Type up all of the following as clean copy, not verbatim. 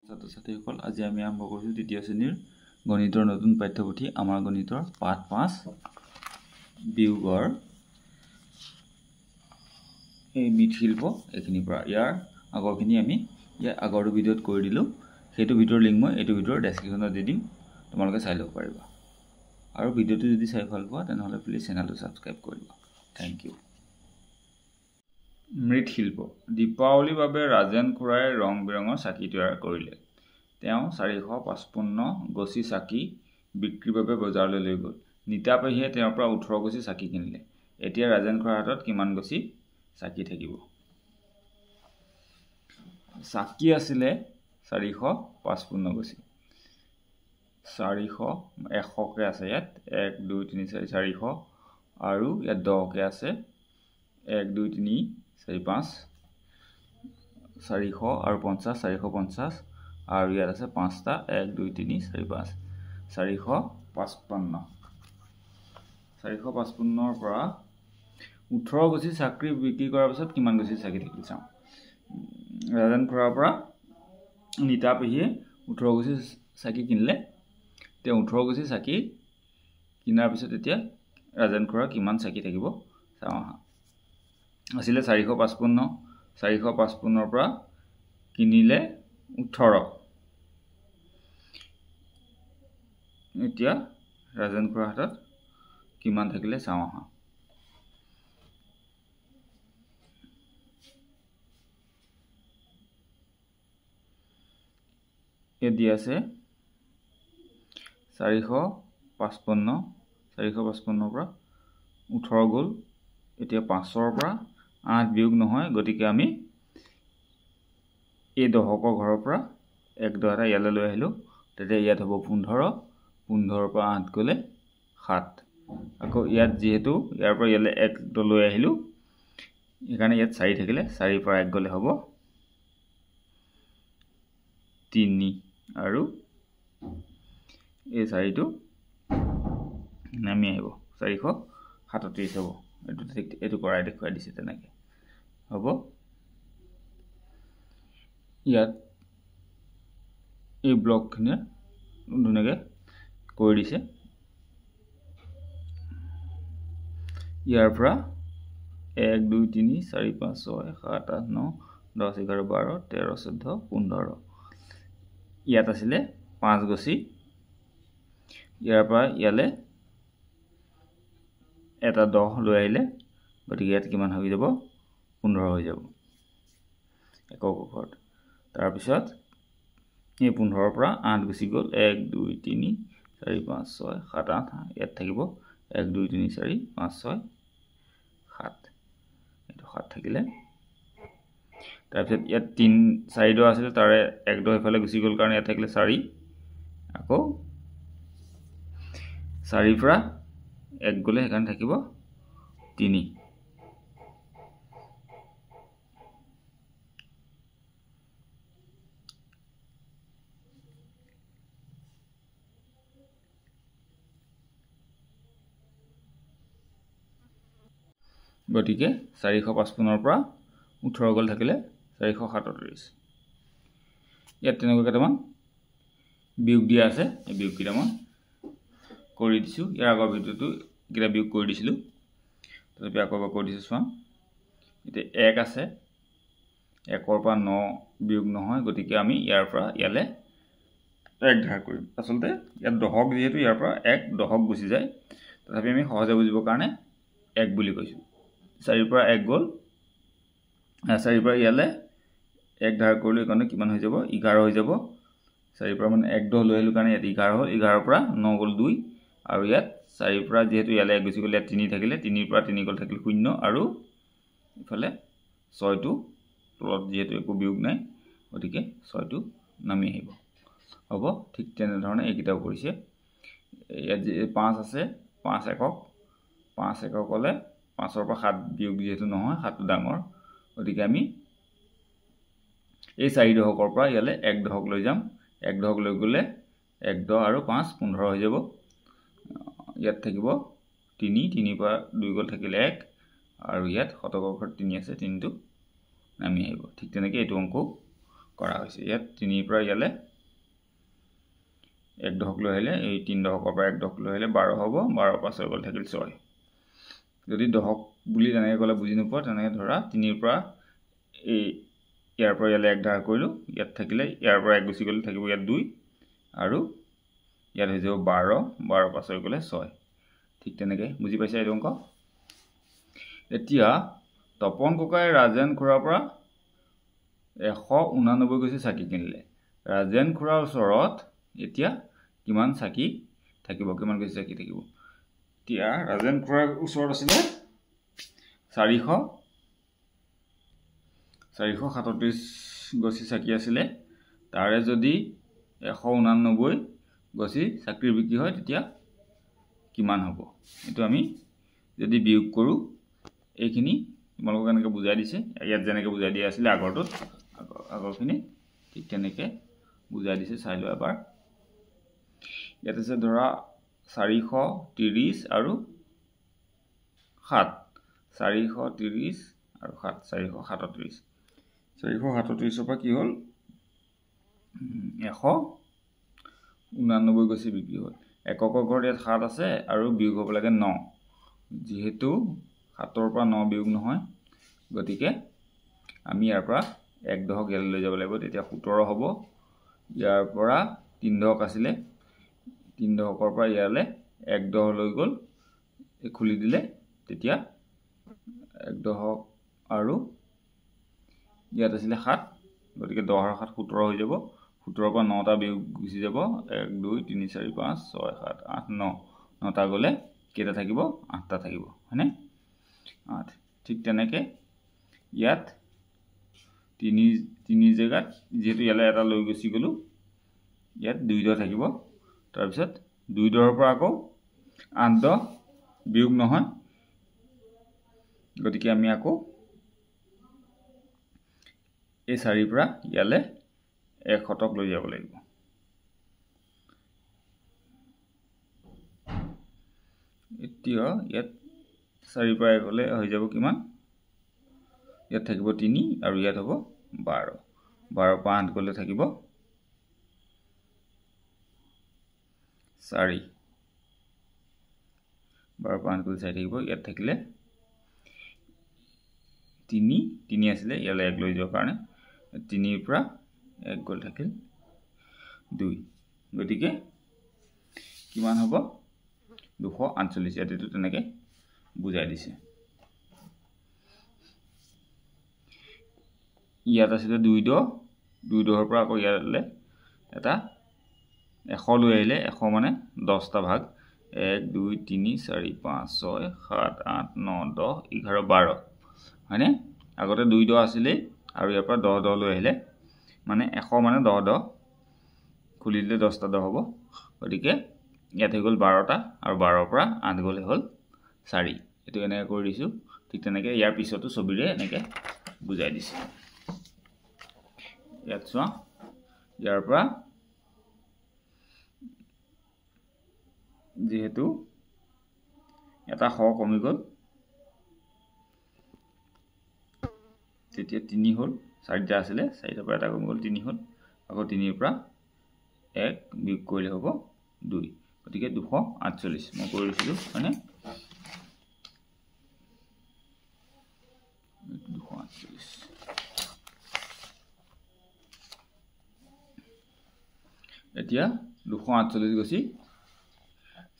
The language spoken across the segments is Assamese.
ছাত্ৰ ছাত্ৰীসকল, আজি আমি আৰম্ভ কৰিছোঁ তৃতীয় শ্ৰেণীৰ গণিতৰ নতুন পাঠ্যপুথি আমাৰ গণিতৰ পাঠ 5 বিয়োগৰ এই মৃৎশিল্প এইখিনিৰ পৰা। ইয়াৰ আগৰখিনি আমি ইয়াৰ আগৰটো ভিডিঅ'ত কৰি দিলোঁ, সেইটো ভিডিঅ'ৰ লিংক মই এইটো ভিডিঅ'ৰ ডেছক্ৰিপশ্যনত দি দিম, তোমালোকে চাই ল'ব পাৰিবা। আৰু ভিডিঅ'টো যদি চাই ভাল পোৱা তেনেহ'লে প্লিজ চেনেলটো ছাবস্ক্ৰাইব কৰি দিবা। Thank you. মৃৎশিল্প। দীপাৱলীৰ বাবে ৰাজেন খুৰাই ৰং বিৰঙৰ চাকি তৈয়াৰ কৰিলে। তেওঁ 455 গছি চাকি বিক্ৰীৰ বাবে বজাৰলৈ লৈ গ'ল। নিতা পেহীয়ে তেওঁৰ পৰা 18 গছি চাকি কিনিলে। এতিয়া ৰাজেন খুৰাৰ হাতত কিমান গছি চাকি থাকিব? চাকি আছিলে 455 গছি, 400 100কে আছে ইয়াত, 1 2 3 4 400, আৰু ইয়াত 10কে আছে, 1 2 3 4 5, 400 আৰু 50, 450, আৰু ইয়াত আছে 5টা, 1 2 3 4 5, 455। 455ৰ পৰা 18 গছি চাকৰি বিক্ৰী কৰাৰ পিছত কিমান গছি চাকি থাকিল চাওঁ। ৰাজেন খুৰাৰ পৰা নিতা পেহীয়ে 18 গছি চাকি কিনিলে। তেওঁ 18 গছি চাকি কিনাৰ পিছত এতিয়া ৰাজেন খুৰাৰ কিমান চাকি থাকিব চাওঁ আহা। আছিলে 455, 455ৰ পৰা কিনিলে 18। এতিয়া ৰাজেন খুৰাৰ হাতত কিমান থাকিলে চাওঁ আহা। ইয়াত দিয়া আছে 455, 455ৰ পৰা 18 গ'ল। এতিয়া 5ৰ পৰা 8 বিয়োগ নহয়, গতিকে আমি এই দশকৰ ঘৰৰ পৰা 1 10 এটা ইয়ালৈ লৈ আহিলোঁ। তেতিয়া ইয়াত হ'ব 15, 15ৰ পৰা 8 গ'লে 7। আকৌ ইয়াত যিহেতু ইয়াৰ পৰা ইয়ালৈ 1 লৈ আহিলোঁ, সেইকাৰণে ইয়াত 4 থাকিলে, 4ৰ পৰা 1 গ'লে হ'ব 3, আৰু এই 4টো নামি আহিব, 437 হ'ব। এইটো এইটো কৰাই দেখুৱাই দিছে, তেনেকৈ হ'ব। ইয়াত এই ব্লকখিনিয়ে ধুনীয়াকৈ কৰি দিছে। ইয়াৰ পৰা 1 2 3 4 5 6 7 8 9 10 11 12 13 14 15, ইয়াত আছিলে 5 গছি। ইয়াৰ পৰা ইয়ালৈ এটা 10 লৈ আহিলে, গতিকে ইয়াত কিমান হৈ যাব? 15 হৈ যাব একক ঘৰত। তাৰপিছত এই 15ৰ পৰা 8 গুচি গ'ল, 1 2 3 4 5 6 7 8, ইয়াত থাকিব 1 2 3 4 5 6 7, এইটো 7 থাকিলে। তাৰপিছত ইয়াত 3 4 10 আছিলে, তাৰে 1 10 ইফালে গুচি গ'ল কাৰণে ইয়াত থাকিলে 4। আকৌ 4ৰ পৰা 1 গ'লে সেইকাৰণে থাকিব 3। গতিকে 455ৰ পৰা 18 গ'ল থাকিলে 437। ইয়াত তেনেকুৱা কেইটামান বিয়োগ দিয়া আছে, এই বিয়োগ কেইটামান কৰি দিছোঁ। ইয়াৰ আগৰ ভিডিঅ'টো কেইটা বিয়োগ কৰি দিছিলোঁ, তথাপি আকৌ এবাৰ কৰি দিছোঁ চোৱা। এতিয়া 1 আছে, 1ৰ পৰা 9 বিয়োগ নহয়, গতিকে আমি ইয়াৰ পৰা ইয়ালৈ 1 ধাৰ কৰিম। আচলতে ইয়াত দশক যিহেতু ইয়াৰ পৰা 1 দশক গুচি যায়, তথাপি আমি সহজে বুজিবৰ কাৰণে 1 বুলি কৈছোঁ। 4ৰ পৰা 1 গ'ল, 4ৰ পৰা ইয়ালৈ 1 ধাৰ কৰিলোঁ, সেইকাৰণে কিমান হৈ যাব? 11 হৈ যাব। 4ৰ পৰা মানে 1 10 লৈ আহিলোঁ কাৰণে ইয়াত 11 হ'ল। 11ৰ পৰা 9 গ'ল 2, আৰু ইয়াত 4ৰ পৰা যিহেতু ইয়ালৈ 1 গুচি গ'ল, ইয়াত 3 থাকিলে, 3ৰ পৰা 3 গ'ল থাকিল 0, আৰু ইফালে 6টো তলত যিহেতু একো বিয়োগ নাই, গতিকে 6টো নামি আহিব। হ'ব, ঠিক তেনেধৰণে এইকেইটাও কৰিছে। ইয়াত যে 5 আছে, 5 একক, 5 একক হ'লে 5ৰ পৰা 7 বিয়োগ যিহেতু নহয়, 7টো ডাঙৰ, গতিকে আমি এই 4 দশকৰ পৰা ইয়ালৈ 1 দশক লৈ যাম। 1 দশক লৈ গ'লে 1 10 আৰু 5 15 হৈ যাব। ইয়াত থাকিব 3, 3ৰ পৰা 2 গ'ল থাকিলে 1, আৰু ইয়াত শতকৰ ঘৰত 3 আছে, 3টো নামি আহিব। ঠিক তেনেকৈ এইটো অংকও কৰা হৈছে। ইয়াত 3ৰ পৰা ইয়ালৈ এক দশক লৈ আহিলে, এই 3 দশকৰ পৰা এক দশক লৈ আহিলে 12 হ'ব, 12 পৰা 6 গ'ল থাকিল 6। যদি দশক বুলি তেনেকৈ ক'লে বুজি নোপোৱা, তেনেকৈ ধৰা 3ৰ পৰা এই ইয়াৰ পৰা ইয়ালৈ এক ধাৰ কৰিলোঁ, ইয়াত থাকিলে ইয়াৰ পৰা এক গুচি গ'লে থাকিব ইয়াত 2, আৰু ইয়াত হৈ যাব 12, 12 পৰা 6 গ'লে 6। ঠিক তেনেকৈ বুজি পাইছা এইটো অংক। এতিয়া তপন ককাই ৰাজেন খুৰাৰ পৰা 189 গছি চাকি কিনিলে। ৰাজেন খুৰাৰ ওচৰত এতিয়া কিমান চাকি থাকিব, কিমান গছি চাকি থাকিব? এতিয়া ৰাজেন খুৰাৰ ওচৰত আছিলে 437 গছি চাকি আছিলে, তাৰে যদি 189 গছি চাকিৰ বিক্ৰী হয় তেতিয়া কিমান হ'ব? এইটো আমি যদি বিয়োগ কৰোঁ, এইখিনি তোমালোকক এনেকৈ বুজাই দিছে, ইয়াত যেনেকৈ বুজাই দিয়া আছিলে আগৰটোত, আগৰখিনি ঠিক তেনেকৈ বুজাই দিছে, চাই লোৱা এবাৰ। ইয়াত আছে ধৰা 430 আৰু 7, 430 আৰু 7, 437। 437ৰ পৰা কি হ'ল, 189 গছি বিক্ৰী হ'ল। এককৰ ঘৰত ইয়াত 7 আছে আৰু বিয়োগ হ'ব লাগে 9, যিহেতু 7ৰ পৰা 9 বিয়োগ নহয়, গতিকে আমি ইয়াৰ পৰা এক দশক ইয়ালৈ লৈ যাব লাগিব, তেতিয়া 17 হ'ব। ইয়াৰ পৰা 3 দশক আছিলে, 3 দশকৰ পৰা ইয়ালৈ এক দহ লৈ গ'ল, খুলি দিলে তেতিয়া এক দশক আৰু ইয়াত আছিলে 7, গতিকে 10 আৰু 7 17 হৈ যাব। 17ৰ পৰা 9টা বিয়োগ গুচি যাব, 1 2 3 4 5 6 7 8 9, 9টা গ'লে কেইটা থাকিব, 8টা থাকিব, হয়নে? 8। ঠিক তেনেকৈ ইয়াত তিনি জেগাত যিহেতু ইয়ালৈ এটা লৈ গুচি গ'লোঁ, ইয়াত 2 দহ থাকিব। তাৰপিছত 2 দহৰ পৰা আকৌ 8 দহ বিয়োগ নহয়, গতিকে আমি আকৌ এই 4ৰ পৰা ইয়ালৈ এক শতক লৈ যাব লাগিব। এতিয়া ইয়াত 4ৰ পৰা 1 হ'লে হৈ যাব কিমান, ইয়াত থাকিব 3 আৰু ইয়াত হ'ব 12, 12 পৰা 8 গ'লে থাকিব 4, 12 পৰা 8 গ'লে 4 থাকিব। ইয়াত থাকিলে 3, 3 আছিলে, ইয়ালৈ 1 লৈ যোৱাৰ কাৰণে 3ৰ পৰা 1 গ'ল থাকিল 2, গতিকে কিমান হ'ব, 248। ইয়াত এইটো তেনেকৈ বুজাই দিছে। ইয়াত আছিলে 2 দহ, 2 দহৰ পৰা আকৌ ইয়ালৈ এটা 100 লৈ আহিলে, 100 মানে 10টা ভাগ, 1 2 3 4 5 6 7 8 9 10 11 12, হয়নে? আগতে 2 দহ আছিলেই আৰু ইয়াৰ পৰা 10 10 লৈ আহিলে, মানে 100 মানে 10 10, খুলি দিলে 10টা 10 হ'ব, গতিকে ইয়াত হৈ গ'ল 12টা আৰু 12ৰ পৰা 8 গ'লে হ'ল 4। এইটো এনেকৈ কৰি দিছোঁ। ঠিক তেনেকৈ ইয়াৰ পিছতো ছবিৰে এনেকৈ বুজাই দিছে। ইয়াত চোৱা, ইয়াৰ পৰা যিহেতু এটা শ কমি গ'ল, তেতিয়া 3 হ'ল, 4টা আছিলে, 4টাৰ পৰা এটা কমি গ'ল 3 হ'ল, আকৌ 3ৰ পৰা 1 বিয়োগ কৰিলে হ'ব 2, গতিকে 248 মই কৰি দিছিলোঁ, হয়নে? 248। এতিয়া 248 গছি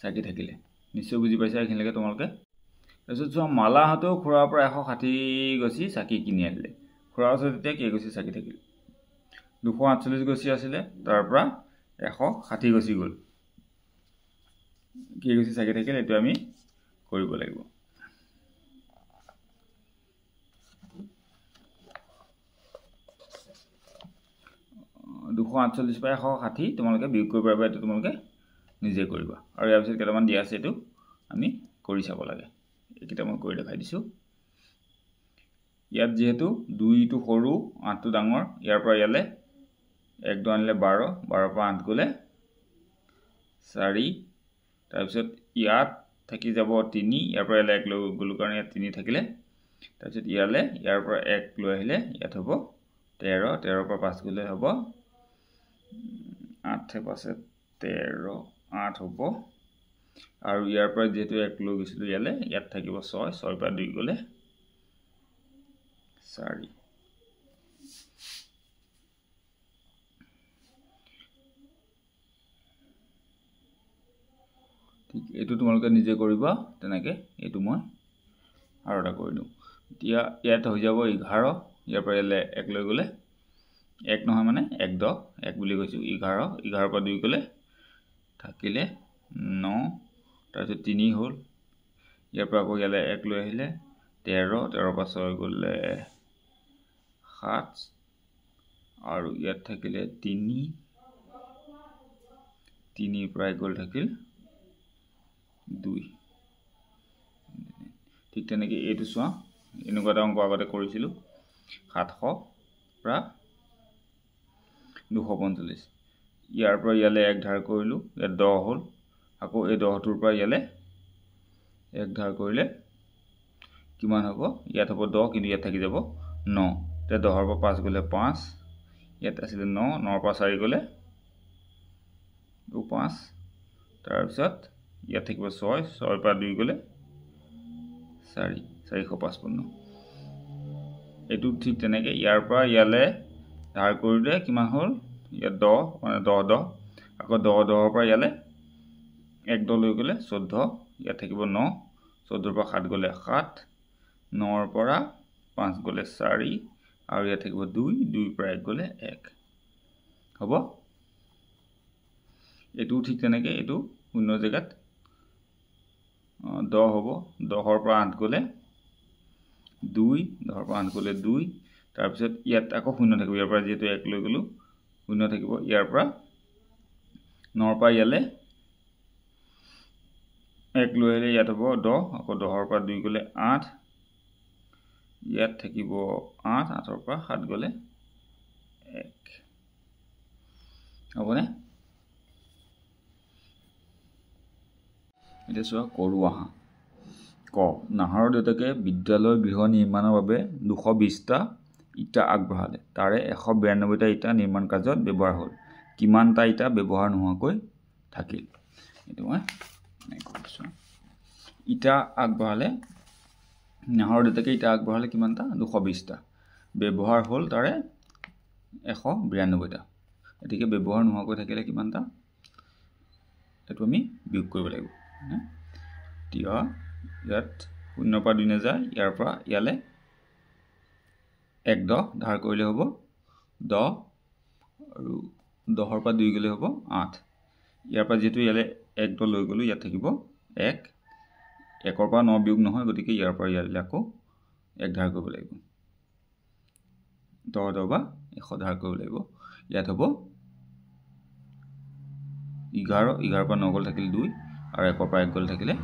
চাকি থাকিলে, নিশ্চয় বুজি পাইছা এইখিনিলৈকে তোমালোকে। তাৰপিছত চোৱা, মালাহঁতেও খুৰাৰ পৰা 160 গছি চাকি কিনি আনিলে। খুৰাৰ ওচৰত এতিয়া কেইগছি চাকি থাকিল, 248 গছি আছিলে, তাৰ পৰা 160 গছি গ'ল, কেইগছি চাকি থাকিল এইটো আমি কৰিব লাগিব। 248 পৰা 160 তোমালোকে বিয়োগ কৰিব পাৰিবা, এইটো তোমালোকে নিজে কৰিবা। আৰু ইয়াৰ পিছত কেইটামান দিয়া আছে, এইটো আমি কৰি চাব লাগে, এইকেইটা মই কৰি দেখাই দিছোঁ। ইয়াত যিহেতু 2টো সৰু 8টো ডাঙৰ, ইয়াৰ পৰা ইয়ালৈ 1 2 আনিলে 12, 12 পৰা 8 গ'লে 4, তাৰপিছত ইয়াত থাকি যাব 3, ইয়াৰ পৰা ইয়ালৈ 1 লৈ গ'লোঁ কাৰণে ইয়াত 3 থাকিলে, তাৰপিছত ইয়ালৈ ইয়াৰ পৰা 1 লৈ আহিলে ইয়াত হ'ব 13, 13ৰ পৰা 5 গ'লে হ'ব 8 5 13, 8 হ'ব। আৰু ইয়াৰ পৰা যিহেতু 1 লৈ গৈছিলোঁ ইয়ালৈ, ইয়াত থাকিব 6, 6ৰ পৰা 2 গ'লে 4। ঠিক এইটো তোমালোকে নিজে কৰিবা তেনেকৈ, এইটো মই আৰু এটা কৰি দিওঁ। এতিয়া ইয়াত হৈ যাব 11, ইয়াৰ পৰা ইয়ালৈ 1 লৈ গ'লে 1 নহয় মানে 1 10, 1 বুলি কৈছোঁ, 11, 11ৰ পৰা 2 গ'লে থাকিলে 9, তাৰপিছত 3 হ'ল। ইয়াৰ পৰা আকৌ ইয়ালৈ 1 লৈ আহিলে 13, 13ৰ পৰা 6 গ'লে 7, আৰু ইয়াত থাকিলে 3, 3ৰ পৰা 1 গ'ল থাকিল 2। ঠিক তেনেকৈ এইটো চোৱা, এনেকুৱা এটা অংক আগতে কৰিছিলোঁ, 700 পৰা 245, ইয়াৰ পৰা ইয়ালৈ 1 ধাৰ কৰিলোঁ, ইয়াত 10 হ'ল, আকৌ এই 10টোৰ পৰা ইয়ালৈ 1 ধাৰ কৰিলে কিমান হ'ব? ইয়াত হ'ব 10, কিন্তু ইয়াত থাকি যাব 9। এতিয়া 10ৰ পৰা 5 গ'লে 5, ইয়াত আছিলে 9, 9ৰ পৰা 4 গ'লে 5, তাৰপিছত ইয়াত থাকিব 6, 6ৰ পৰা 2 গ'লে 4, 455। এইটো ঠিক তেনেকৈ ইয়াৰ পৰা ইয়ালৈ ধাৰ কৰিলে কিমান হ'ল? ইয়াত 10, মানে 10 10, আকৌ 10 10ৰ পৰা ইয়ালৈ 1 10 লৈ গ'লে 14, ইয়াত থাকিব 9, 14ৰ পৰা 7 গ'লে 7, 9ৰ পৰা 5 গ'লে 4, আৰু ইয়াত থাকিব 2, 2ৰ পৰা 1 গ'লে 1 হ'ব। এইটোও ঠিক তেনেকৈ, এইটো শূন্য জেগাত 10 হ'ব, 10ৰ পৰা 8 গ'লে 2, 10ৰ পৰা 8 গ'লে 2, তাৰপিছত ইয়াত আকৌ শূন্য থাকিব, ইয়াৰ পৰা যিহেতু 1 লৈ গ'লোঁ শূন্য থাকিব, ইয়াৰ পৰা 9ৰ পৰা ইয়ালৈ 1 লৈ আহিলে ইয়াত হ'ব 10, আকৌ 10ৰ পৰা 2 গ'লে 8, ইয়াত থাকিব 8, 8ৰ পৰা 7 গ'লে 1 হ'বনে? এতিয়া চোৱা কৰোঁ আহা। ক, নাহৰৰ দেউতাকে বিদ্যালয় গৃহ নিৰ্মাণৰ বাবে 220টা ইটা আগবঢ়ালে, তাৰে 192টা ইটা নিৰ্মাণ কাৰ্যত ব্যৱহাৰ হ'ল, কিমানটা ইটা ব্যৱহাৰ নোহোৱাকৈ থাকিল? এইটো মই কৰিছোঁ। ইটা আগবঢ়ালে, নাহৰৰ দেউতাকে ইটা আগবঢ়ালে কিমানটা? 220টা, ব্যৱহাৰ হ'ল তাৰে 192টা। গতিকে ব্যৱহাৰ নোহোৱাকৈ থাকিলে কিমানটা, এইটো আমি বিয়োগ কৰিব লাগিব। এতিয়া ইয়াত 0ৰ পৰা 2 নাযায়, ইয়াৰ পৰা ইয়ালৈ 1 10 ধাৰ কৰিলে হ'ব 10, আৰু 10ৰ পৰা 2 গ'লে হ'ব 8। ইয়াৰ পৰা যিহেতু ইয়ালৈ 1 10 লৈ গ'লোঁ, ইয়াত থাকিব 1, 1ৰ পৰা 9 বিয়োগ নহয়, গতিকে ইয়াৰ পৰা ইয়ালৈ আকৌ 1 ধাৰ কৰিব লাগিব, 10 10 বা 100 ধাৰ কৰিব লাগিব। ইয়াত হ'ব 11, 11ৰ পৰা 9 গ'ল থাকিল 2, আৰু 1ৰ পৰা 1 গ'ল থাকিলে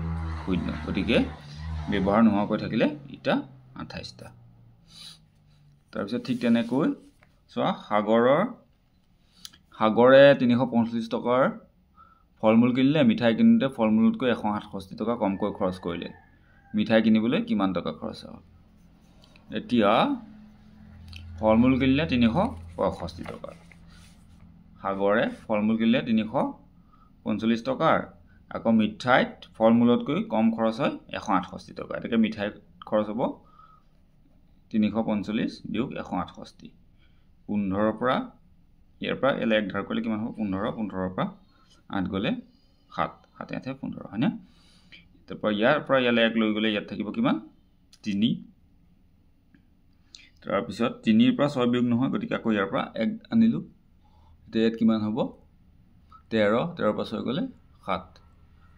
0। গতিকে ব্যৱহাৰ নোহোৱাকৈ থাকিলে ইটা 28টা। তাৰপিছত ঠিক তেনেকৈ চোৱা, সাগৰে 345 টকাৰ ফল মূল কিনিলে, মিঠাই কিনোতে ফল মূলতকৈ 168 টকা কমকৈ খৰচ কৰিলে, মিঠাই কিনিবলৈ কিমান টকা খৰচ হ'ল? এতিয়া ফল মূল কিনিলে 365 টকা, সাগৰে ফল মূল কিনিলে 345 টকাৰ, আকৌ মিঠাইত ফল মূলতকৈ কম খৰচ হয় 168 টকা। গতিকে মিঠাইত খৰচ হ'ব 345 বিয়োগ 168, 15ৰ পৰা ইয়াৰ পৰা ইয়ালৈ 1 ধাৰ কৰিলে কিমান হ'ব? 15, 15ৰ পৰা 8 গ'লে 7, 7 8 15, হয়নে? তাৰপৰা ইয়াৰ পৰা ইয়ালৈ 1 লৈ গ'লে ইয়াত থাকিব কিমান? 3। তাৰপিছত 3ৰ পৰা 6 বিয়োগ নহয়, গতিকে আকৌ ইয়াৰ পৰা 1 আনিলোঁ, এতিয়া ইয়াত কিমান হ'ব? 13, 13ৰ পৰা 6 গ'লে 7,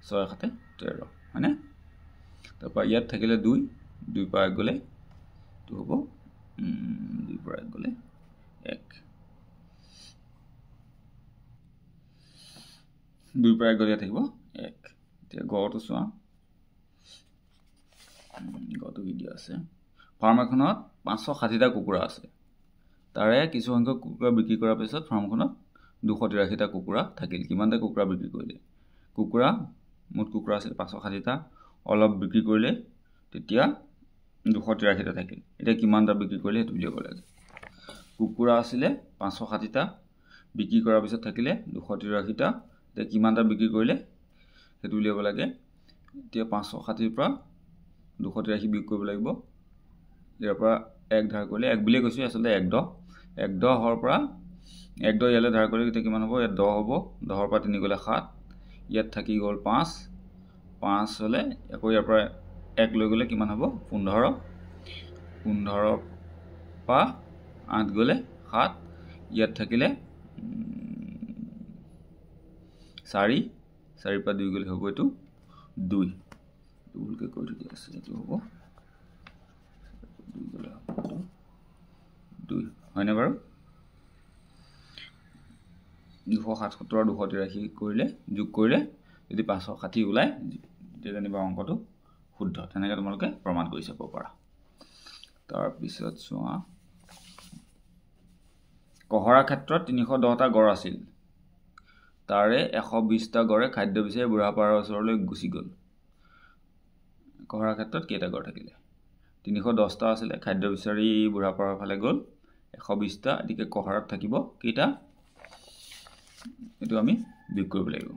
6 7 13, হয়নে? তাৰপৰা ইয়াত থাকিলে 2, 2ৰ পৰা 1 গ'লে এইটো হ'ব 2ৰ পৰা 1 গ'লে 1, 2ৰ পৰা 1 গ'লে থাকিব 1। এতিয়া গটো চোৱা, গটো কি দিয়া আছে? ফাৰ্ম এখনত 560টা কুকুৰা আছে, তাৰে কিছু সংখ্যক কুকুৰা বিক্ৰী কৰাৰ পিছত ফাৰ্মখনত 283টা কুকুৰা থাকিল। কিমানটা কুকুৰা বিক্ৰী কৰিলে? কুকুৰা মুঠ কুকুৰা আছিল 560টা, অলপ বিক্ৰী কৰিলে তেতিয়া 283টা থাকিল। এতিয়া কিমানটা বিক্ৰী কৰিলে সেইটো উলিয়াব লাগে। কুকুৰা আছিলে 560টা, বিক্ৰী কৰাৰ পিছত থাকিলে 283টা। এতিয়া কিমানটা বিক্ৰী কৰিলে সেইটো উলিয়াব লাগে। এতিয়া 560ৰ পৰা 283 বিয়োগ কৰিব লাগিব। ইয়াৰ পৰা এক ধাৰ কৰিলে, এক বুলিয়ে কৈছোঁ, আচলতে এক দহ, এক দহৰ পৰা এক দহ ইয়ালৈ ধাৰ কৰিলে এতিয়া কিমান হ'ব? ইয়াত দহ হ'ব। দহৰ পৰা তিনি গ'লে সাত, ইয়াত থাকি গ'ল পাঁচ, পাঁচ হ'লে আকৌ ইয়াৰ পৰা এক লৈ গ'লে কিমান হ'ব? 15, 15ৰ পৰা আঠ গ'লে সাত, ইয়াত থাকিলে চাৰি, চাৰিৰ পৰা দুই গ'লে হ'ব এইটো দুই, ভুলকৈ কৰি থৈ দিয়া আছে, এইটো হ'ব দুই গ'লে হ'ব দুই, হয়নে বাৰু? 277 283 কৰিলে যোগ কৰিলে যদি 560 ওলায় তেতিয়া জানিবা অংকটো শুদ্ধ। তেনেকৈ তোমালোকে প্ৰমাণ কৰি চাব পাৰা। তাৰপিছত চোৱা, কহৰা ক্ষেত্ৰত 310টা গড় আছিল, তাৰে 120টা গড়ে খাদ্য বিচাৰি বুঢ়াপাৰৰ ওচৰলৈ গুচি গ'ল। কহৰা ক্ষেত্ৰত কেইটা গড় থাকিলে? 310টা আছিলে, খাদ্য বিচাৰি বুঢ়াপাৰৰ ফালে গ'ল 120টা, গতিকে কহৰাত থাকিব কেইটা? এইটো আমি বিয়োগ কৰিব লাগিব।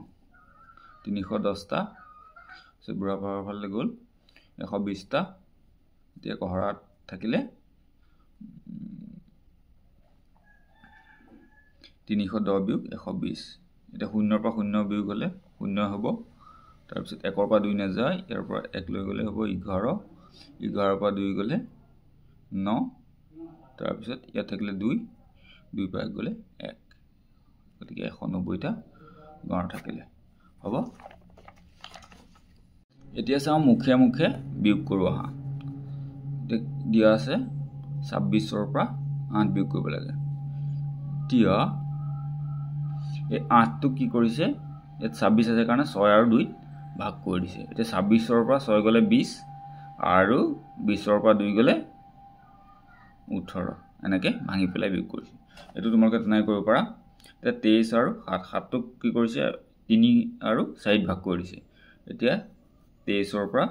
310টা বুঢ়াপাৰৰ ফালে গ'ল 120টা, এতিয়া কহৰাত থাকিলে 310 বিয়োগ 120। এতিয়া শূন্যৰ পৰা শূন্য বিয়োগ হ'লে শূন্য হ'ব। তাৰপিছত একৰ পৰা দুই নাযায়, ইয়াৰ পৰা এক লৈ গ'লে হ'ব 11, 11ৰ পৰা দুই গ'লে ন, তাৰপিছত ইয়াত থাকিলে দুই, দুইৰ পৰা এক গ'লে এক, গতিকে 190টা গড় থাকিলে হ'ব। এতিয়া চাওঁ মুখে মুখে বিয়োগ কৰোঁ আহা। দিয়া আছে 26ৰ পৰা 8 বিয়োগ কৰিব লাগে। এতিয়া এই 8টো কি কৰিছে, ইয়াত 26 আছে কাৰণে 6 আৰু 2 ভাগ কৰি দিছে। এতিয়া 26ৰ পৰা 6 গ'লে 20 আৰু 20ৰ পৰা 2 গ'লে 18, এনেকৈ ভাঙি পেলাই বিয়োগ কৰিছে। এইটো তোমালোকে তেনেকৈ কৰিব পাৰা। এতিয়া 23 আৰু 7, 7টোক কি কৰিছে 3 আৰু 4ত ভাগ কৰি দিছে। এতিয়া 23ৰ পৰা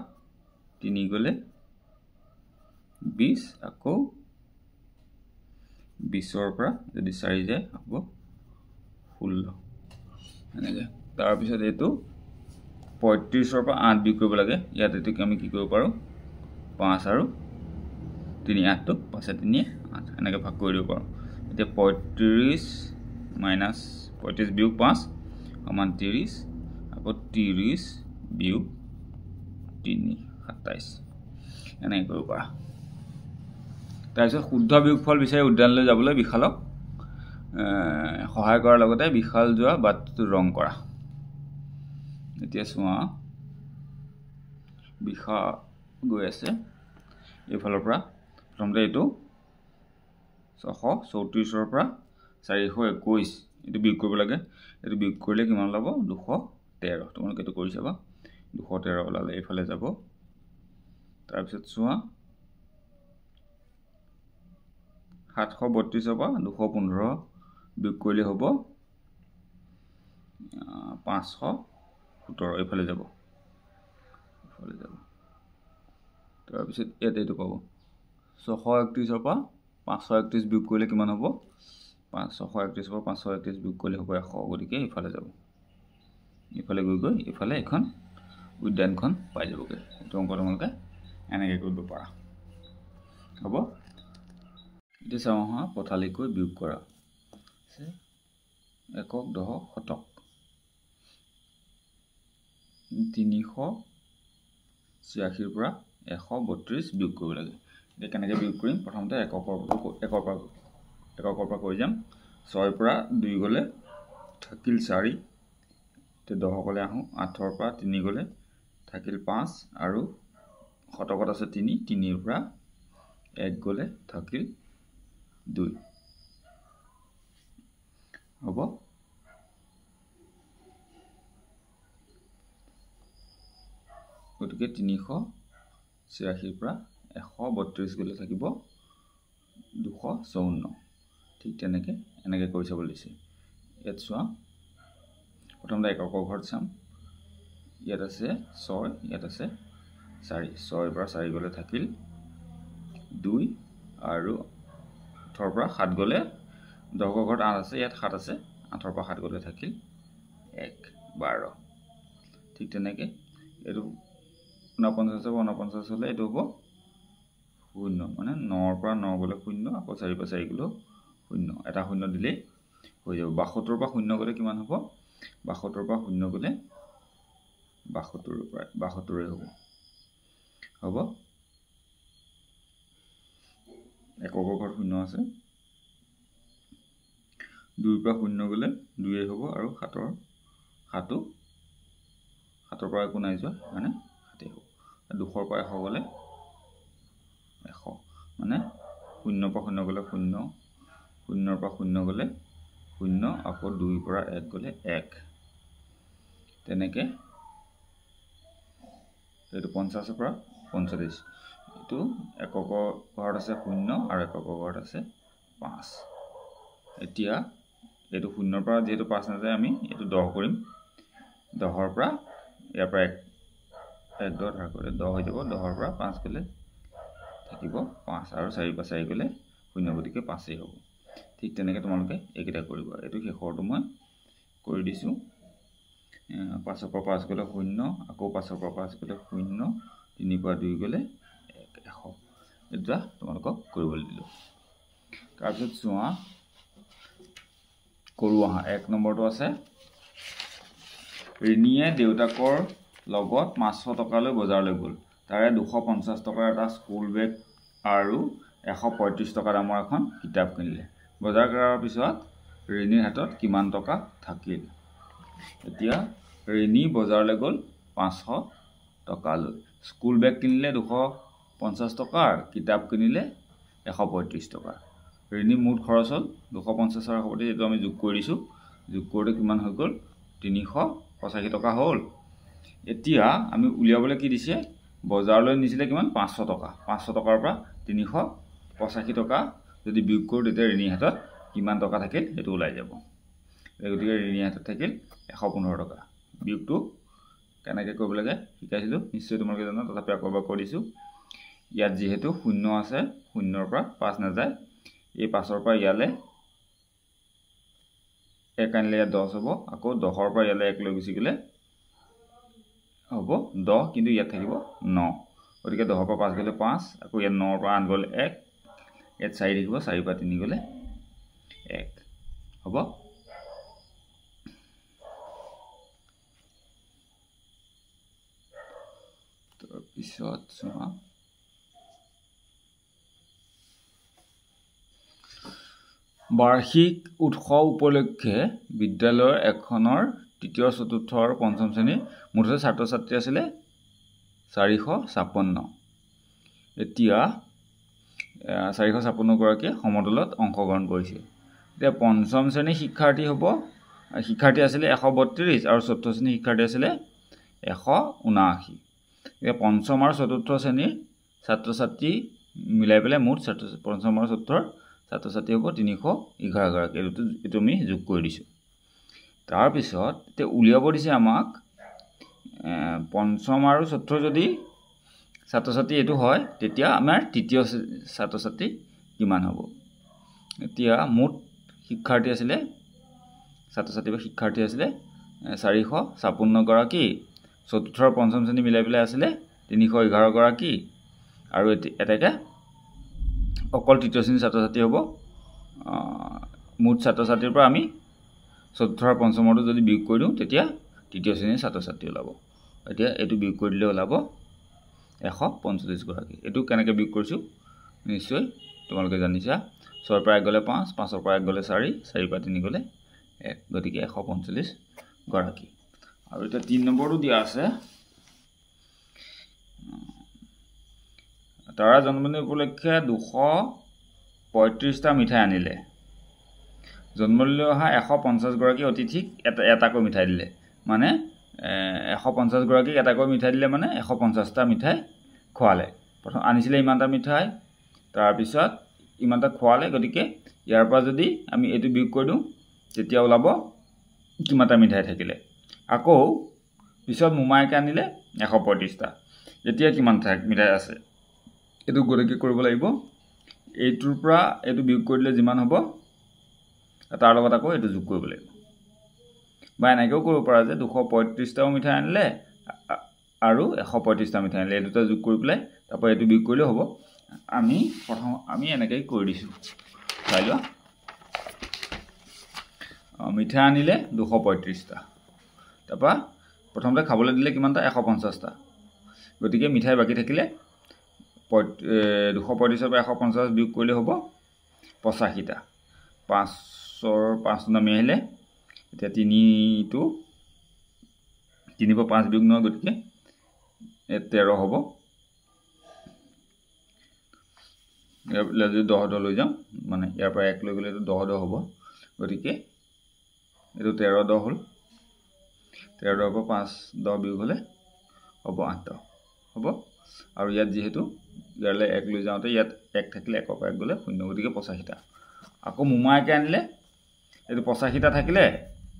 3 গ'লে 20, আকৌ 20ৰ পৰা যদি 4 যায় হ'ব 16, এনেকৈ। তাৰপিছত এইটো 35ৰ পৰা 8 বিয়োগ কৰিব লাগে। ইয়াত এইটোক আমি কি কৰিব পাৰোঁ, 5 আৰু 3, 8টোক 5 3 8 এনেকৈ ভাগ কৰি দিব পাৰোঁ। এতিয়া 35 মাইনাছ 35 বিয়োগ 5 সমান 30, আকৌ 30 বিয়োগ 3 27, এনেকৈ কৰিব পাৰা। তাৰপিছত শুদ্ধ বিয়োগফল বিচাৰি উদ্যানলৈ যাবলৈ বিশালক সহায় কৰাৰ লগতে বিশাল যোৱা বাটটো ৰং কৰা। এতিয়া চোৱা, বিশাল গৈ আছে এইফালৰ পৰা, প্ৰথমতে এইটো 634ৰ পৰা 421 এইটো বিয়োগ কৰিব লাগে। এইটো বিয়োগ কৰিলে কিমান ওলাব? 213। তোমালোকে এইটো কৰি চাবা, 213 ওলালে এইফালে যাব। তাৰপিছত চোৱা, 732ৰ পৰা 215 বিয়োগ কৰিলে হ'ব 517, এইফালে যাব, এইফালে যাব। তাৰপিছত ইয়াত এইটো পাব 631ৰ পৰা 531 বিয়োগ কৰিলে কিমান হ'ব? 631ৰ পৰা 531 বিয়োগ কৰিলে হ'ব 100, গতিকে ইফালে যাব। ইফালে গৈ গৈ ইফালে এখন উদ্যানখন পাই যাবগৈ। এইটো অংক তোমালোকে এনেকৈ কৰিব পাৰা হ'ব। এতিয়া চাওঁ আহা পথালিকৈ বিয়োগ কৰা। একক, দশক, শতক। 386ৰ পৰা 132 বিয়োগ কৰিব লাগে। এতিয়া কেনেকৈ বিয়োগ কৰিম? প্ৰথমতে একৰ পৰা কৰি যাম। 6ৰ পৰা 2 গ'লে থাকিল 4, এতিয়া দশকলৈ আহোঁ। 8ৰ পৰা 3 গ'লে থাকিল 5, আৰু শতকত আছে 3, 3ৰ পৰা 1 গ'লে থাকিল 2 হ'ব। গতিকে 386ৰ পৰা 132 গ'লে থাকিব 254। ঠিক তেনেকৈ এনেকৈ কৰি চাবলৈ দিছে। ইয়াত চোৱা, প্ৰথমতে এককৰ ঘৰত চাম। ইয়াত আছে 6, ইয়াত আছে 4, 6ৰ পৰা 4 গ'লে থাকিল 2, আৰু আঠৰ পৰা সাত গ'লে দহৰ ঘৰত আঠ আছে, ইয়াত সাত আছে, আঠৰ পৰা সাত গ'লে থাকিল এক, বাৰ। ঠিক তেনেকৈ এইটো 49 পৰা 49 হ'লে এইটো হ'ব শূন্য, মানে নৰ পৰা ন গ'লে শূন্য, আকৌ চাৰিৰ পৰা চাৰি গ'লেও শূন্য, এটা শূন্য দিলেই হৈ যাব। 72 পৰা শূন্য গ'লে কিমান হ'ব? 72 পৰা শূন্য গ'লে 72 পৰা 72 হ'ব। হ'ব, এককৰ ঘৰত শূন্য আছে, দুইৰ পৰা শূন্য গ'লে দুয়েই হ'ব, আৰু সাতৰ সাতো সাতৰ পৰা একো নাই যোৱা, মানে সাতেই হ'ব। দুশৰ পৰা এশ গ'লে এশ, মানে শূন্যৰ পৰা শূন্য গ'লে শূন্য, শূন্যৰ পৰা শূন্য গ'লে শূন্য, আকৌ দুইৰ পৰা এক গ'লে এক। তেনেকৈ এইটো 50ৰ পৰা 45, এইটো এককৰ ঘৰত আছে শূন্য আৰু এককৰ ঘৰত আছে পাঁচ। এতিয়া এইটো শূন্যৰ পৰা যিহেতু পাঁচ নাযায়, আমি এইটো দহ কৰিম। দহৰ পৰা ইয়াৰ পৰা এক এক দহ ধাৰ কৰিলে দহ হৈ যাব, দহৰ পৰা পাঁচ গ'লে থাকিব পাঁচ, আৰু চাৰিৰ পৰা চাৰি গ'লে শূন্য, গতিকে পাঁচেই হ'ব। ঠিক তেনেকৈ তোমালোকে এইকেইটা কৰিবা। এইটো শেষৰটো মই কৰি দিছোঁ। পাঁচৰ পৰা পাঁচ গ'লে শূন্য, আকৌ পাঁচৰ পৰা পাঁচ গ'লে শূন্য, তিনিৰ পৰা দুই গ'লে এক, এশ। এই দুটা তোমালোকক কৰিবলৈ দিলোঁ। তাৰপিছত চোৱা কৰোঁ আহা। এক নম্বৰটো আছে, ৰিণীয়ে দেউতাকৰ লগত 500 টকালৈ বজাৰলৈ গ'ল। তাৰে 250 টকাৰ এটা স্কুল বেগ আৰু 135 টকা দামৰ এখন কিতাপ কিনিলে। বজাৰ কৰাৰ পিছত ৰিণীৰ হাতত কিমান টকা থাকিল? এতিয়া ৰিণী বজাৰলৈ গ'ল 500 টকালৈ, স্কুল বেগ কিনিলে 250 টকাৰ, কিতাপ কিনিলে 135 টকাৰ। ৰিণীৰ মুঠ খৰচ হ'ল 250 আৰু 135, এইটো আমি যোগ কৰি দিছোঁ। যোগ কৰোঁতে কিমান হৈ গ'ল? 385 টকা হ'ল। এতিয়া আমি উলিয়াবলৈ কি দিছে? বজাৰলৈ নিছিলে কিমান? 500 টকা। 500 টকাৰ পৰা 385 টকা যদি বিয়োগ কৰোঁ, তেতিয়া ৰিণীৰ হাতত কিমান টকা থাকিল সেইটো ওলাই যাব। গতিকে ৰিণীৰ হাতত থাকিল 115 টকা। বিয়োগটো কেনেকৈ কৰিব লাগে শিকাইছিলোঁ, নিশ্চয় তোমালোকে জানা, তথাপি আকৌ এবাৰ কৈ দিছোঁ। ইয়াত যিহেতু শূন্য আছে, শূন্যৰ পৰা পাঁচ নাযায়, এই পাঁচৰ পৰা ইয়ালৈ এক আনিলে ইয়াত দহ হ'ব, আকৌ দহৰ পৰা ইয়ালৈ এক লৈ গুচি গ'লে হ'ব দহ, কিন্তু ইয়াত থাকিব ন। গতিকে দহৰ পৰা পাঁচ গ'লে পাঁচ, আকৌ ইয়াত নৰ পৰা আঠ গ'লে এক, ইয়াত চাৰি থাকিব, চাৰিৰ পৰা তিনি গ'লে এক হ'ব। তাৰপিছত চোৱা, বাৰ্ষিক উৎসৱ উপলক্ষে বিদ্যালয়ৰ এখনৰ তৃতীয়, চতুৰ্থ আৰু পঞ্চম শ্ৰেণীৰ মুঠতে ছাত্ৰ ছাত্ৰী আছিলে 456। এতিয়া 456 গৰাকীয়ে সমদলত অংশগ্ৰহণ কৰিছে। এতিয়া পঞ্চম শ্ৰেণীৰ শিক্ষাৰ্থী হ'ব, শিক্ষাৰ্থী আছিলে 132 আৰু চতুৰ্থ শ্ৰেণীৰ শিক্ষাৰ্থী আছিলে 179। এতিয়া পঞ্চম আৰু চতুৰ্থ শ্ৰেণীৰ ছাত্ৰ ছাত্ৰী মিলাই পেলাই মুঠ ছাত্ৰ পঞ্চম আৰু চতুৰ্থৰ ছাত্ৰ ছাত্ৰী হ'ব 311 গৰাকী। এইটো আমি যোগ কৰি দিছোঁ। তাৰপিছত এতিয়া উলিয়াব দিছে আমাক পঞ্চম আৰু চতুৰ্থ যদি ছাত্ৰ ছাত্ৰী এইটো হয়, তেতিয়া আমাৰ তৃতীয় ছাত্ৰ ছাত্ৰী কিমান হ'ব? এতিয়া মুঠ শিক্ষাৰ্থী আছিলে, ছাত্ৰ ছাত্ৰী বা শিক্ষাৰ্থী আছিলে 456 গৰাকী, চতুৰ্থ আৰু পঞ্চম শ্ৰেণী মিলাই পেলাই আছিলে 311 গৰাকী, আৰু এটাকে অকল তৃতীয় শ্ৰেণীৰ ছাত্ৰ ছাত্ৰী হ'ব। মুঠ ছাত্ৰ ছাত্ৰীৰ পৰা আমি চতুৰ্থ আৰু পঞ্চমৰটো যদি বিয়োগ কৰি দিওঁ, তেতিয়া তৃতীয় শ্ৰেণীৰ ছাত্ৰ ছাত্ৰী ওলাব। এতিয়া এইটো বিয়োগ কৰি দিলে ওলাব 145 গৰাকী। এইটো কেনেকৈ বিয়োগ কৰিছোঁ নিশ্চয় তোমালোকে জানিছা। ছয়ৰ পৰা এক গ'লে পাঁচ, পাঁচৰ পৰা এক গ'লে চাৰি, চাৰিৰ পৰা তিনি গ'লে এক, গতিকে 145 গৰাকী। আৰু এতিয়া 3 নম্বৰটো দিয়া আছে, তাৰা জন্মদিন উপলক্ষে 235টা মিঠাই আনিলে। জন্মদিনলৈ অহা 150 গৰাকী অতিথিক এটা এটাকৈ মিঠাই দিলে, মানে 150 গৰাকীক এটাকৈ মিঠাই দিলে, মানে 150টা মিঠাই খোৱালে। প্ৰথম আনিছিলে ইমানটা মিঠাই, তাৰপিছত ইমানটা খোৱালে, গতিকে ইয়াৰ পৰা যদি আমি এইটো বিয়োগ কৰি দিওঁ, তেতিয়া ওলাব কিমানটা মিঠাই থাকিলে। আকৌ পিছত মোমায়েকে আনিলে 135টা, এতিয়া কিমান মিঠাই আছে? এইটো গতিকে কৰিব লাগিব। এইটোৰ পৰা এইটো বিয়োগ কৰি দিলে যিমান হ'ব তাৰ লগত আকৌ এইটো যোগ কৰিব লাগিব। বা এনেকৈও কৰিব পৰা যে 235টাও মিঠাই আনিলে আৰু 135টা মিঠাই আনিলে, এই দুটা যোগ কৰি পেলাই তাৰপৰা এইটো বিয়োগ কৰিলেও হ'ব। আমি প্ৰথম আমি এনেকৈ কৰি দিছোঁ, চাই লোৱা। মিঠাই আনিলে 235টা, তাৰপৰা প্ৰথমতে খাবলৈ দিলে কিমানটা, 150টা। গতিকে মিঠাই বাকী থাকিলে 235ৰ পৰা 150 বিয়োগ কৰিলে হ'ব 85টা। 5ৰ 5 নামি আহিলে, এতিয়া 3টো 3 পৰা 5 বিয়োগ নহয়, গতিকে 13 হ'ব। ইয়াৰ যদি 10 10 লৈ যাওঁ, মানে ইয়াৰ পৰা 1 লৈ গ'লে এইটো 10 10 হ'ব, গতিকে এইটো 13 10 হ'ল। 13 10 পৰা 5 10 বিয়োগ হ'লে হ'ব 8 10 হ'ব। আৰু ইয়াত যিহেতু ইয়ালৈ 1 লৈ যাওঁতে ইয়াত 1 থাকিলে 1ৰ পৰা 1 গ'লে 0, গতিকে 85টা। আকৌ মোমায়েকে আনিলে এইটো 85টা থাকিলে,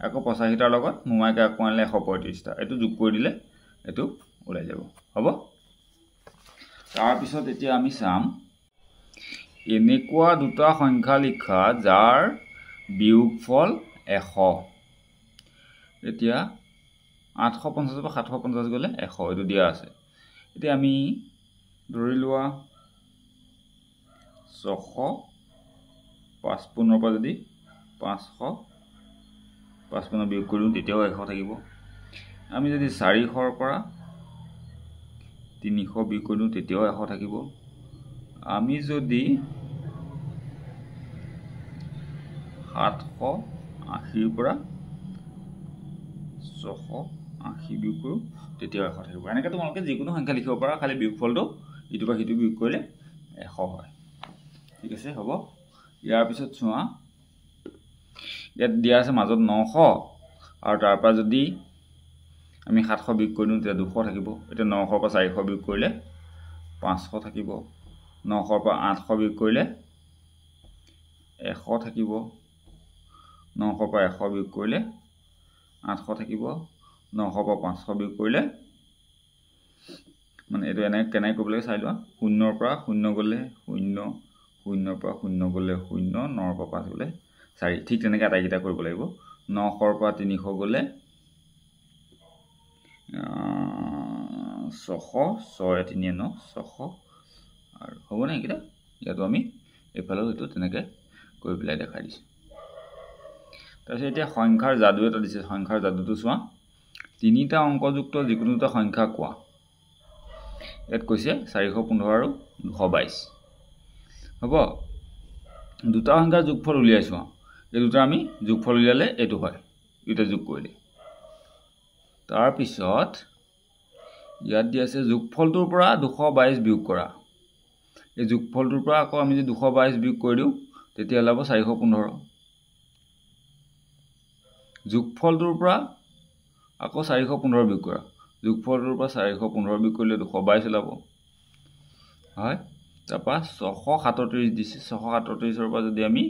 আকৌ 85টাৰ লগত মোমায়েকে আকৌ আনিলে 135টা, এইটো যোগ কৰি দিলে এইটো ওলাই যাব হ'ব। তাৰপিছত এতিয়া আমি চাম এনেকুৱা দুটা সংখ্যা লিখা যাৰ বিয়োগফল 100। এতিয়া 850ৰ পৰা 750 গ'লে 100, এইটো দিয়া আছে। এতিয়া আমি ধৰি লোৱা 655ৰ পৰা যদি 555 বিয়োগ কৰি দিওঁ তেতিয়াও 100 থাকিব। আমি যদি 400ৰ পৰা 300 বিয়োগ কৰি দিওঁ তেতিয়াও 100 থাকিব। আমি যদি 780ৰ পৰা 680 বিয়োগ কৰোঁ তেতিয়াও 100 থাকিব। এনেকৈ তোমালোকে যিকোনো সংখ্যা লিখিব পাৰা, খালি বিয়োগফলটো ইটোৰ পৰা সিটো বিয়োগ কৰিলে 100 হয়। ঠিক আছে, হ'ব। ইয়াৰ পিছত চোৱা, ইয়াত দিয়া আছে মাজত 900, আৰু তাৰ পৰা যদি আমি 700 বিয়োগ কৰি দিওঁ তেতিয়া 200 থাকিব। এতিয়া 900ৰ পৰা 400 বিয়োগ কৰিলে 500 থাকিব। 900ৰ পৰা 800 বিয়োগ কৰিলে 100 থাকিব। 900ৰ পৰা 100 বিয়োগ কৰিলে 800 থাকিব। 900ৰ পৰা 500 বিয়োগ কৰিলে, মানে এইটো এনেকৈ কেনেকৈ কৰিব লাগে চাই লোৱা। 0ৰ পৰা 0 গ'লে 0, 0ৰ পৰা 0 গ'লে 0, 9ৰ পৰা 5 গ'লে 4। ঠিক তেনেকৈ আটাইকেইটা কৰিব লাগিব। 900ৰ পৰা 300 গ'লে 600, 6 3 9, 600 আৰু হ'বনে এইকেইটা? ইয়াতো আমি এইফালেও সেইটো তেনেকৈ কৰি পেলাই দেখাই দিছোঁ। তাৰপিছত এতিয়া সংখ্যাৰ যাদু এটা দিছে, সংখ্যাৰ যাদুটো চোৱা। তিনিটা অংকযুক্ত যিকোনো দুটা সংখ্যা কোৱা। ইয়াত কৈছে 415 আৰু 222 হ'ব। দুটা সংখ্যাৰ যোগফল উলিয়াই চোৱা। এই দুটা আমি যোগফল উলিয়ালে এইটো হয়, দুটা যোগ কৰিলে। তাৰপিছত ইয়াত দি আছে যোগফলটোৰ পৰা 222 বিয়োগ কৰা। এই যোগফলটোৰ পৰা আকৌ আমি যদি 222 বিয়োগ কৰি দিওঁ তেতিয়া ওলাব 415। যোগফলটোৰ পৰা আকৌ 415 বিয়োগ কৰা, যোগফলটোৰ পৰা 415 বিয়োগ কৰিলে 222 ওলাব হয়। তাৰপৰা 637 দিছে, 637ৰ পৰা যদি আমি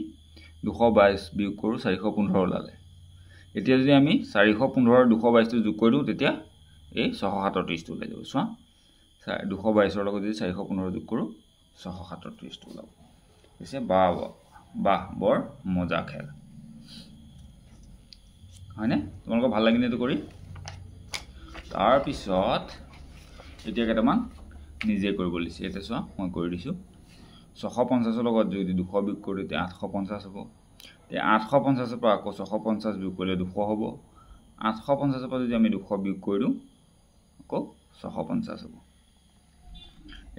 222 বিয়োগ কৰোঁ 415 ওলালে। এতিয়া যদি আমি 415 আৰু 222টো যোগ কৰি দিওঁ তেতিয়া এই 637টো ওলাই যাব। চোৱা, 222ৰ লগত যদি 415 যোগ কৰোঁ 637টো ওলাব। পিছে বাহ বাহ, বৰ মজা খেল হয়নে? তোমালোকৰ ভাল লাগিলে এইটো কৰি? তাৰপিছত এতিয়া কেইটামান নিজে কৰিব দিছে। এতিয়া চোৱা, মই কৰি দিছোঁ। 650ৰ লগত যদি 200 বিয়োগ কৰোঁ তেতিয়া 850 হ'ব। এতিয়া 850ৰ পৰা আকৌ 650 বিয়োগ কৰিলে 200 হ'ব। 850ৰ পৰা যদি আমি 200 বিয়োগ কৰি দিওঁ আকৌ 650 হ'ব।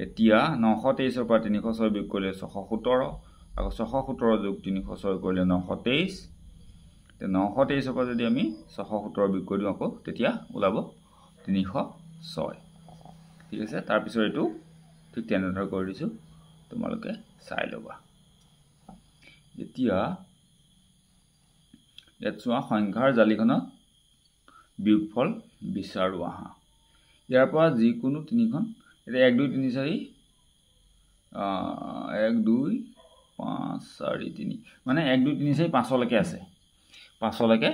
এতিয়া 923ৰ পৰা 306 বিয়োগ কৰিলে 617, আকৌ 617 যোগ 306 কৰিলে 923। এতিয়া 923ৰ পৰা যদি আমি 617 বিয়োগ কৰি দিওঁ আকৌ তেতিয়া ওলাব 306। ঠিক আছে, তাৰপিছত এইটো ঠিক তেনেদৰে কৰি দিছোঁ, তোমালোকে চাই ল'বা। এতিয়া ইয়াত চোৱা, সংখ্যাৰ জালিখনত বিয়োগফল বিচাৰোঁ আহা। ইয়াৰ পৰা যিকোনো তিনিখন, এতিয়া 1 2 3 4 1 2 5 4 3, মানে 1 2 3 4 5লৈকে আছে, 5লৈকে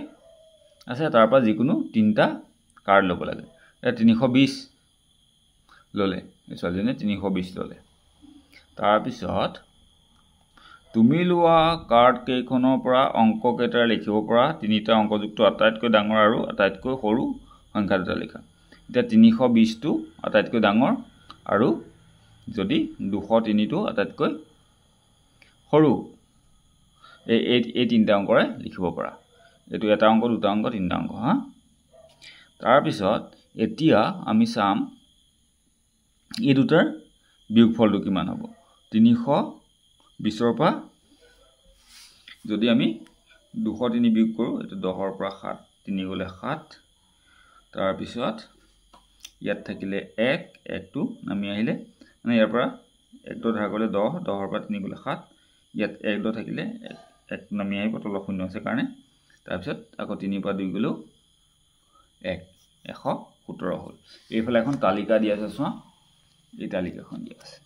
আছে। তাৰ পৰা যিকোনো তিনিটা কাৰ্ড ল'ব লাগে। এতিয়া 320 ল'লে, এই ছোৱালীজনীয়ে 320 ল'লে। তাৰপিছত তুমি লোৱা কাৰ্ড কেইখনৰ পৰা অংককেইটাৰে লিখিব পৰা তিনিটা অংকযুক্ত আটাইতকৈ ডাঙৰ আৰু আটাইতকৈ সৰু সংখ্যা দুটা লিখা। এতিয়া 320টো আটাইতকৈ ডাঙৰ আৰু যদি 203টো আটাইতকৈ সৰু, এই এই তিনিটা অংকৰে লিখিব পৰা। এইটো এটা অংক, দুটা অংক, তিনিটা অংক। হা, তাৰপিছত এতিয়া আমি চাম এই দুটাৰ বিয়োগফলটো কিমান হ'ব। 320ৰ পৰা যদি আমি 203 বিয়োগ কৰোঁ, এইটো 10ৰ পৰা 7, 3 গ'লে 7, তাৰপিছত ইয়াত থাকিলে 1, 1টো নামি আহিলে, মানে ইয়াৰ পৰা 1 ধাৰ কৰিলে 10, 10ৰ পৰা 3 গ'লে 7, ইয়াত 1 2 থাকিলে 1 নামি আহিব, তলত শূন্য আছে কাৰণে। তাৰপিছত আকৌ 3ৰ পৰা 2 গ'লেও 1, 117 হ'ল। এইফালে এখন তালিকা দিয়া আছে, চোৱা এই তালিকাখন দিয়া আছে।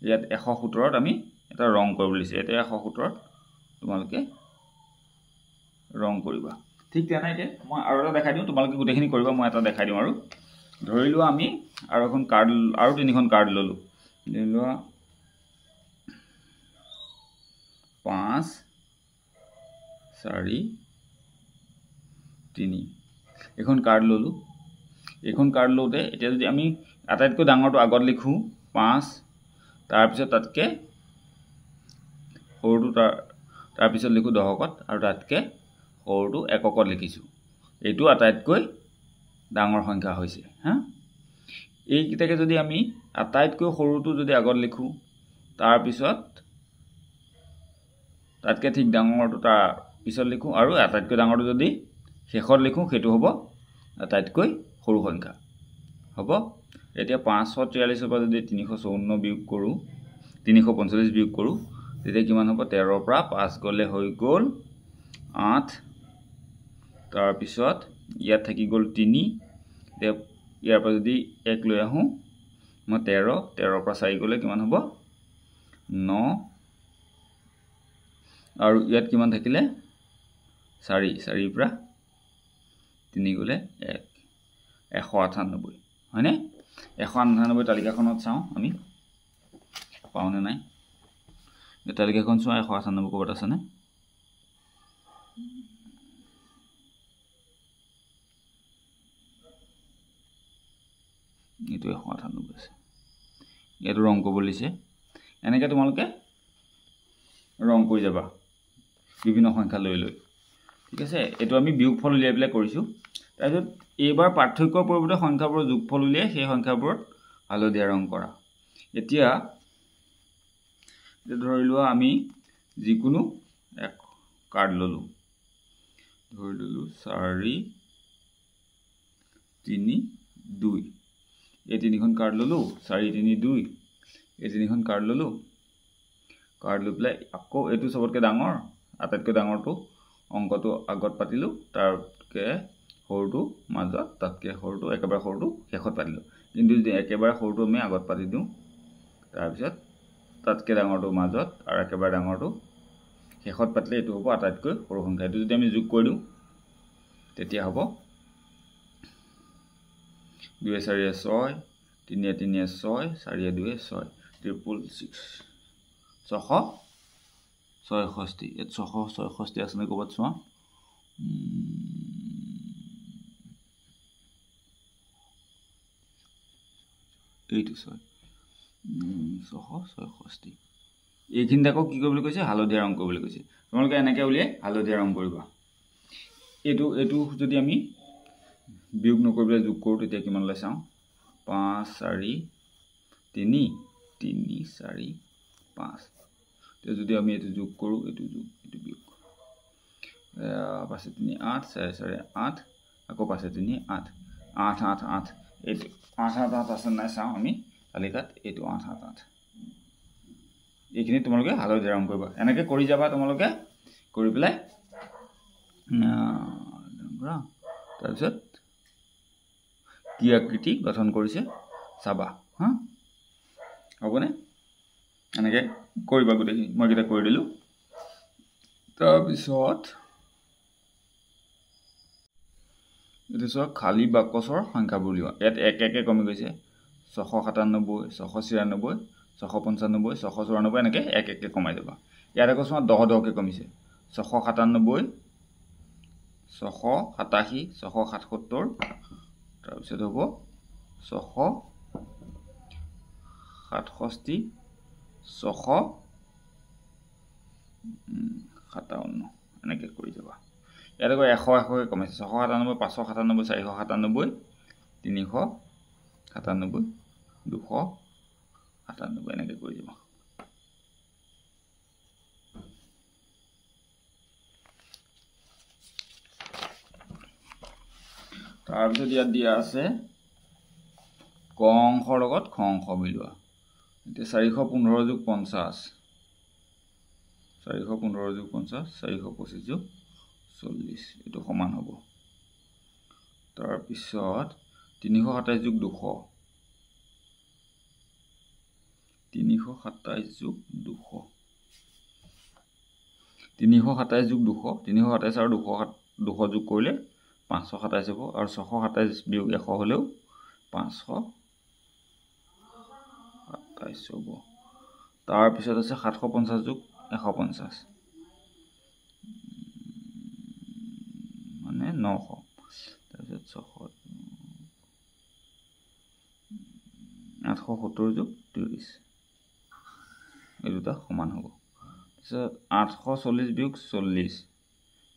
ইয়াত 117ত আমি এটা ৰং কৰিবলৈ দিছে, এতিয়া 117ত তোমালোকে ৰং কৰিবা। ঠিক তেনেকৈ মই আৰু এটা দেখাই দিওঁ, তোমালোকে গোটেইখিনি কৰিবা, মই এটা দেখাই দিওঁ। আৰু ধৰি লোৱা আমি আৰু এখন কাৰ্ড, আৰু তিনিখন কাৰ্ড ল'লোঁ। ধৰি লোৱা 5 4 3 এইখন কাৰ্ড ল'লোঁ। এইখন কাৰ্ড লওঁতে এতিয়া যদি আমি আটাইতকৈ ডাঙৰটো আগত লিখোঁ 5, তাৰপিছত তাতকৈ সৰুটো তাৰপিছত লিখোঁ দশকত, আৰু তাতকৈ সৰুটো এককত লিখিছোঁ। এইটো আটাইতকৈ ডাঙৰ সংখ্যা হৈছে। হা, এইকেইটাকে যদি আমি আটাইতকৈ সৰুটো যদি আগত লিখোঁ, তাৰপিছত তাতকৈ ঠিক ডাঙৰটো তাৰ পিছত লিখোঁ, আৰু আটাইতকৈ ডাঙৰটো যদি শেষত লিখোঁ, সেইটো হ'ব আটাইতকৈ সৰু সংখ্যা হ'ব। এতিয়া 543ৰ পৰা যদি 354 বিয়োগ কৰোঁ, 345 বিয়োগ কৰোঁ, তেতিয়া কিমান হ'ব? 13ৰ পৰা 5 গ'লে হৈ গ'ল 8, তাৰপিছত ইয়াত থাকি গ'ল 3। এতিয়া ইয়াৰ পৰা যদি 1 লৈ আহোঁ মই 13, 13ৰ পৰা 4 গ'লে কিমান হ'ব? 9, আৰু ইয়াত কিমান থাকিলে? 4, 4ৰ পৰা 3 গ'লে 1, 198 হয়নে? 198 তালিকাখনত চাওঁ আমি পাওঁনে নাই। এই তালিকাখন চোৱা, 198 ক'ৰবাত আছেনে? এইটো 198 আছে। ইয়াতো ৰং কৰিবলৈ দিছে। এনেকৈ তোমালোকে ৰং কৰি যাবা বিভিন্ন সংখ্যা লৈ লৈ। ঠিক আছে, এইটো আমি বিয়োগফল উলিয়াই পেলাই কৰিছোঁ। তাৰপিছত এইবাৰ পাৰ্থক্যৰ পৰিৱৰ্তে সংখ্যাবোৰৰ যোগফল উলিয়াই সেই সংখ্যাবোৰত হালধীয়া ৰং কৰা। এতিয়া ধৰি লোৱা আমি যিকোনো এক কাৰ্ড ল'লোঁ, ধৰি ল'লোঁ 4 3 2, এই তিনিখন কাৰ্ড ল'লোঁ, 4 3 2, এই তিনিখন কাৰ্ড ল'লোঁ। কাৰ্ড লৈ পেলাই আকৌ এইটো চবতকৈ ডাঙৰ, আটাইতকৈ ডাঙৰটো অংকটো আগত পাতিলোঁ, তাতকৈ সৰুটো মাজত, তাতকৈ সৰুটো একেবাৰে সৰুটো শেষত পাতিলোঁ। কিন্তু যদি একেবাৰে সৰুটো আমি আগত পাতি দিওঁ, তাৰপিছত তাতকৈ ডাঙৰটো মাজত আৰু একেবাৰে ডাঙৰটো শেষত পাতিলে এইটো হ'ব আটাইতকৈ সৰু সংখ্যা। এইটো যদি আমি যোগ কৰি দিওঁ তেতিয়া হ'ব 2 4 6, 3 3 6, 4 2 6, 666, 666। ইয়াত 666 আছেনে ক'ৰবাত চোৱা। এইটো 6 666। এইখিনিত আকৌ কি কৰিবলৈ কৈছে? হালধীয়া ৰং কৰিবলৈ কৈছে। তোমালোকে এনেকৈ উলিয়াই হালধীয়া ৰং কৰিবা। এইটো এইটো যদি আমি বিয়োগ নকৰি পেলাই যোগ কৰোঁ তেতিয়া কিমান ওলাই চাওঁ। 5 4 3 3 4 5। এতিয়া যদি আমি এইটো যোগ কৰোঁ, এইটো যোগ, এইটো বিয়োগ, 5 3 8, 4 4 8, আকৌ 5 3 8, 8 8 8। এইটো 8 8 8 আছে নাই চাওঁ আমি তালিকাত। এইটো 8 8 8। এইখিনি তোমালোকে হালধীয়া ৰং কৰিবা। এনেকৈ কৰি যাবা তোমালোকে, কৰি পেলাই তাৰপিছত কি আকৃতি গঠন কৰিছে চাবা। হা, হ'বনে? এনেকৈ কৰিবা গোটেইখিনি, মই এইকেইটা কৰি দিলোঁ। তাৰপিছত এইটো চোৱা, খালী বাকচৰ সংখ্যাবোৰ উলিওৱা। ইয়াত এক একে কমি গৈছে, 697, 696, 695, 694, এনেকৈ এক এককৈ কমাই যাবা। ইয়াত আকৌ চোৱা 10 10কৈ কমিছে, 697, 687, 677, তাৰপিছত হ'ব 667, 657, এনেকৈ কৰি যাবা। ইয়াত আকৌ 100 100কৈ কমিছে, 697, 597, 497, 397, 297, এনেকৈ কৰি যাব। তাৰপিছত ইয়াত দিয়া আছে ক অংশৰ লগত খ অংশ মিলোৱা। এতিয়া 415 যোগ 50, 415 যোগ 50, 425 যোগ 40, এইটো সমান হ'ব। তাৰপিছত 327 যোগ 200, 327 যোগ 200, 327 যোগ 200, 327 আৰু 200 যোগ কৰিলে 527 হ'ব, আৰু 627 বিয়োগ 100 হ'লেও 527 হ'ব। তাৰপিছত আছে 750 যোগ 150 মানে 900, তাৰপিছত 600 870 যোগ 30, এই দুটা সমান হ'ব। তাৰপিছত 840 বিয়োগ 40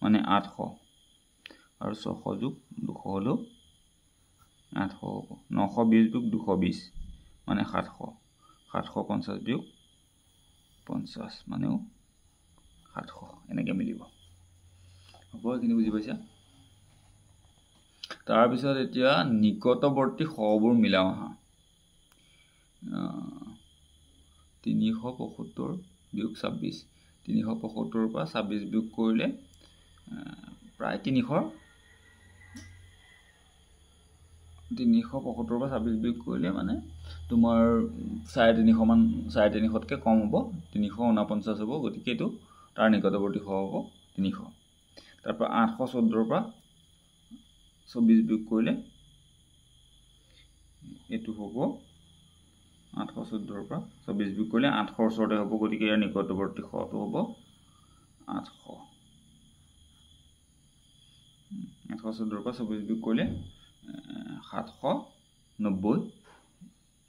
মানে 800, আৰু 600 যোগ 200 হ'লেও 800 হ'ব। 920 বিয়োগ 220 মানে 700, 750 বিয়োগ 50 মানেও 700, এনেকৈ মিলিব। হ'ব, এইখিনি বুজি পাইছা? তাৰপিছত এতিয়া নিকটৱৰ্তী শবোৰ মিলাওঁ আহা। 375 বিয়োগ 26, 375ৰ পৰা 26 বিয়োগ কৰিলে প্ৰায় 375ৰ পৰা 26 বিয়োগ কৰিলে মানে তোমাৰ 350 মান, 350তকৈ কম হ'ব, 349 হ'ব। গতিকে এইটো তাৰ নিকটৱৰ্তী শ হ'ব 300। তাৰপৰা 814ৰ পৰা 24 বিয়োগ কৰিলে এইটো হ'ব 814ৰ পৰা 24 বিয়োগ কৰিলে 800ৰ ওচৰতে হ'ব, গতিকে ইয়াৰ নিকটৱৰ্তী শটো হ'ব 800। 814ৰ পৰা 24 বিয়োগ কৰিলে 790,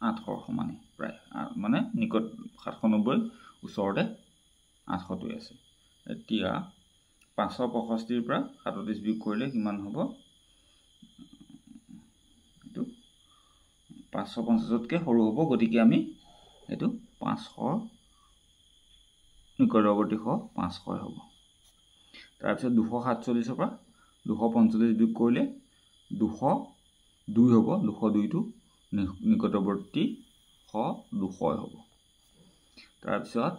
800ৰ সমানেই প্ৰায়, মানে নিকট 790 ওচৰতে 800টোৱে আছে। এতিয়া 565ৰ পৰা 37 বিয়োগ কৰিলে কিমান হ'ব? এইটো 550তকৈ সৰু হ'ব, গতিকে আমি এইটো 500 নিকটৱৰ্তী শ 500 হ'ব। তাৰপিছত 247ৰ পৰা 245 বিয়োগ কৰিলে 202 হ'ব, 202টো নিকটৱৰ্তী শ 200 হ'ব। তাৰপিছত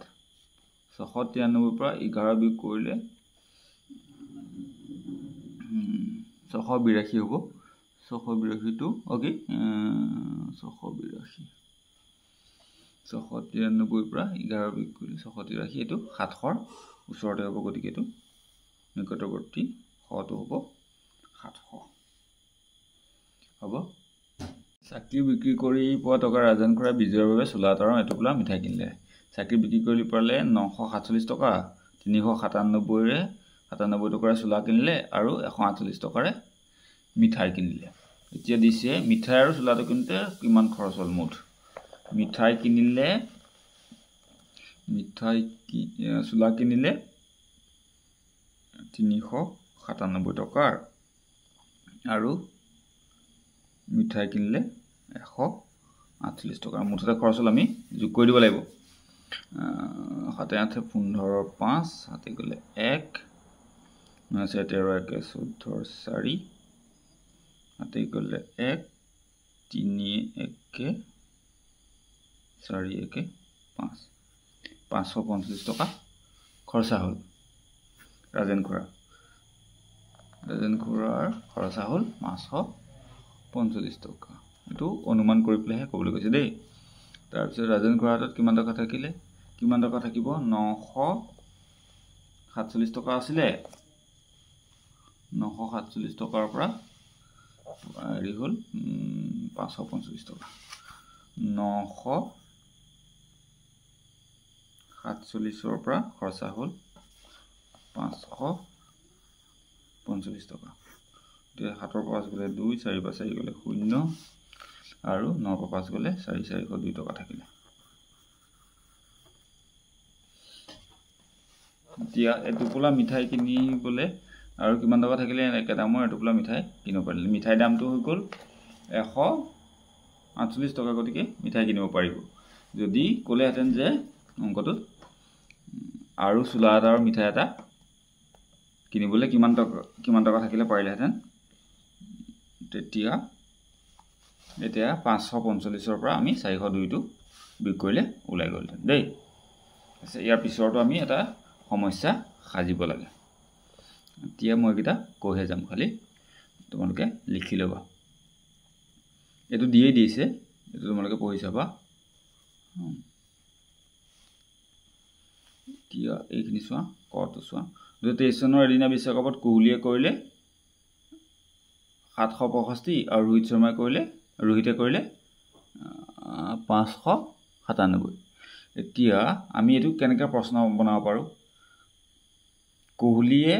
693ৰ পৰা 11 বিয়োগ কৰিলে 682 হ'ব, 682টো অ'কে, 682, 693ৰ পৰা 11 বিয়োগ কৰিলে 683, এইটো 700ৰ ওচৰতে হ'ব, গতিকে এইটো নিকটৱৰ্তী শটো হ'ব 700 হ'ব। চাকি বিক্ৰী কৰি পোৱা টকা ৰাজেন খুৰাই বিজয়ৰ বাবে চোলা এটা আৰু এটোপোলা মিঠাই কিনিলে। চাকি বিক্ৰী কৰি পালে 947 টকা, 397ৰে 97 টকাৰে চোলা কিনিলে আৰু 148 টকাৰে মিঠাই কিনিলে। এতিয়া দিছে মিঠাই আৰু চোলাটো কিনোতে কিমান খৰচ হ'ল মুঠ। মিঠাই কিনিলে, চোলা কিনিলে 397 টকাৰ আৰু মিঠাই কিনিলে 148 টকাৰ। মুঠতে খৰচ হ'ল আমি যোগ কৰি দিব লাগিব। 7 8 15 5, 7 গ'লে 1, 9 4 13 1 14 4, 7 গ'লে 1, 3 1 4 1 5, 545 টকা খৰচা হ'ল ৰাজেন খুৰা। ৰাজেন খুৰাৰ খৰচা হ'ল 545 টকা। এইটো অনুমান কৰি পেলাইহে ক'বলৈ কৈছে দেই। তাৰপিছত ৰাজেন খুৰাৰ হাতত কিমান টকা থাকিলে, কিমান টকা থাকিব? 947 টকা আছিলে, 947 টকাৰ পৰা হেৰি হ'ল 545 টকা, সাতচল্লিছৰ পৰা খৰচা হ'ল 545 টকা। এতিয়া 7ৰ পৰা 5 গ'লে 2, 4 পৰা 4 গ'লে 0 আৰু 9 পৰা 5 গ'লে 4, 402 টকা থাকিলে। এতিয়া এটোপোলা মিঠাই কিনিবলৈ আৰু কিমান টকা থাকিলে একে দামৰ এটোপোলা মিঠাই কিনিব পাৰিলে? মিঠাইৰ দামটো হৈ গ'ল 148 টকা, গতিকে মিঠাই কিনিব পাৰিব। যদি ক'লেহেঁতেন যে অংকটোত আৰু চোলা এটা আৰু মিঠাই এটা কিনিবলৈ কিমান টকা থাকিলে পাৰিলেহেঁতেন, তেতিয়া এতিয়া 545ৰ পৰা আমি 402টো বিয়োগ কৰিলে ওলাই গ'লহেঁতেন দেই। ইয়াৰ পিছৰটো আমি এটা সমস্যা সাজিব লাগে। এতিয়া মই এইকেইটা কৈহে যাম, খালি তোমালোকে লিখি ল'বা। এইটো দিয়েই দিছে, এইটো তোমালোকে পঢ়ি চাবা। এতিয়া এইখিনি চোৱা, কটো চোৱা। 2023 চনৰ এদিনা বিশ্বকাপত কোহলিয়ে কৰিলে 765 আৰু ৰোহিত শৰ্মাই কৰিলে, ৰোহিতে কৰিলে 597। এতিয়া আমি এইটো কেনেকৈ প্ৰশ্ন বনাব পাৰোঁ? কোহলিয়ে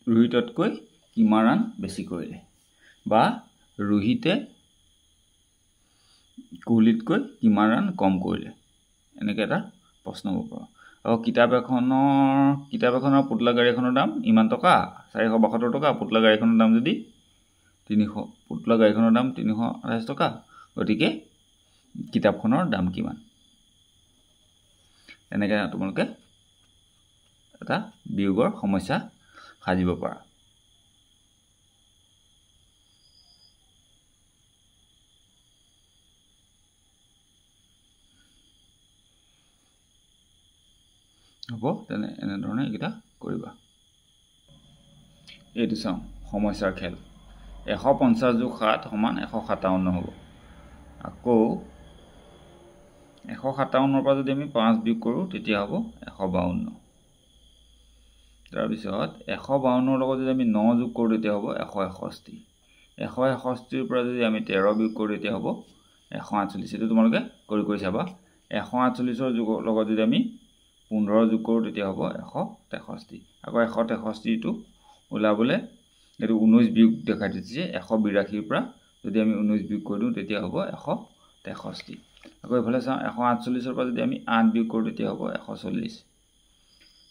ৰোহিততকৈ কিমান ৰান বেছি কৰিলে বা ৰোহিতে কোহলিতকৈ কিমান ৰান কম কৰিলে, এনেকৈ এটা প্ৰশ্ন হ'ব পাৰোঁ। আৰু কিতাপ এখনৰ পুতলা গাড়ী এখনৰ দাম ইমান টকা, 472 টকা, পুতলা গাড়ীখনৰ দাম যদি পুতলা গাড়ীখনৰ দাম 328 টকা, গতিকে কিতাপখনৰ দাম কিমান? এনেকৈ তোমালোকে এটা বিয়োগৰ সমস্যা সাজিব পাৰা। হ'ব, তেনে এনেধৰণে এইকেইটা কৰিবা। এইটো চাওঁ সমস্যাৰ খেল। 150 যোগ 7 সমান 157 হ'ব। আকৌ 157ৰ পৰা যদি আমি 5 বিয়োগ কৰোঁ তেতিয়া হ'ব 152। তাৰপিছত 152ৰ লগত যদি আমি 9 যোগ কৰোঁ তেতিয়া হ'ব 161। 161ৰ পৰা যদি আমি 13 বিয়োগ কৰোঁ তেতিয়া হ'ব 148। এইটো তোমালোকে কৰি কৰি চাবা। 148ৰ যোগৰ লগত যদি আমি 15 যোগ কৰোঁ তেতিয়া হ'ব 163। আকৌ 163টো ওলাবলৈ এইটো 19 বিয়োগ দেখাই দিছে, 182ৰ পৰা যদি আমি 19 বিয়োগ কৰি দিওঁ তেতিয়া হ'ব 163। আকৌ এইফালে চাওঁ, 148ৰ পৰা যদি আমি 8 বিয়োগ কৰোঁ তেতিয়া হ'ব 140।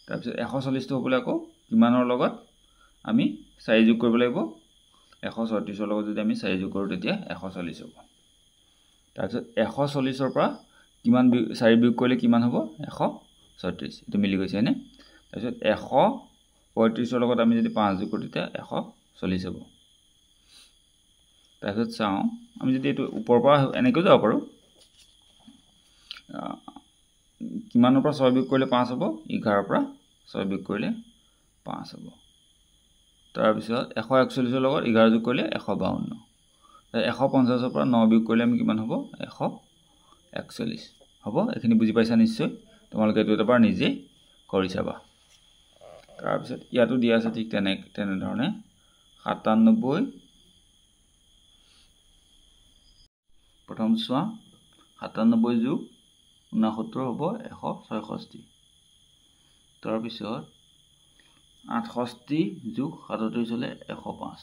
তাৰপিছত 140টো হ'বলৈ আকৌ কিমানৰ লগত আমি 4 যোগ কৰিব লাগিব? 136ৰ লগত যদি আমি 4 যোগ কৰোঁ তেতিয়া 140 হ'ব। তাৰপিছত 140ৰ পৰা কিমান 4 বিয়োগ কৰিলে কিমান হ'ব? 136। এইটো মিলি গৈছে হয়নে? তাৰপিছত 135ৰ লগত আমি যদি 5 যোগ কৰোঁ তেতিয়া 140 হ'ব। তাৰপিছত চাওঁ আমি যদি এইটো ওপৰৰ পৰা এনেকৈও যাব পাৰোঁ, কিমানৰ পৰা 6 বিয়োগ কৰিলে 5 হ'ব? 11ৰ পৰা 6 বিয়োগ কৰিলে 5 হ'ব। তাৰপিছত 141ৰ লগত 11 যোগ কৰিলে 152। 150ৰ পৰা 9 বিয়োগ কৰিলে আমি কিমান হ'ব? 141 হ'ব। এইখিনি বুজি পাইছা নিশ্চয়, তোমালোকে এইটো এবাৰ নিজেই কৰি চাবা। তাৰপিছত ইয়াতো দিয়া আছে ঠিক তেনেধৰণে 97। প্ৰথম চোৱা, 97 যোগ 69 হ'ব 166। তাৰপিছত 68 যোগ 37 হ'লে 105।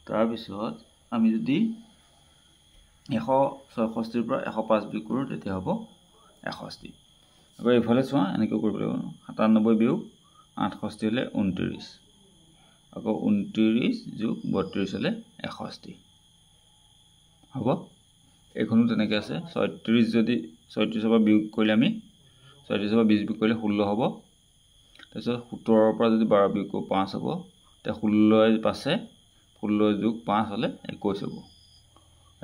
তাৰপিছত আমি যদি 166ৰ পৰা 105 বিয়োগ কৰোঁ তেতিয়া হ'ব 61। আকৌ এইফালে চোৱা, এনেকৈ কৰিব লাগিব। 97 বিয়োগ 68 হ'লে 29। আকৌ 29 যোগ 32 হ'লে 61 হ'ব। এইখনো তেনেকৈ আছে, 36 যদি 36ৰ পৰা বিয়োগ কৰিলে আমি 36ৰ পৰা 20 বিয়োগ কৰিলে 16 হ'ব। তাৰপিছত 17ৰ পৰা যদি 12 বিয়োগ কৰোঁ 5 হ'ব। তেতিয়া 16 পাঁচে 16 যোগ 5 হ'লে 21 হ'ব।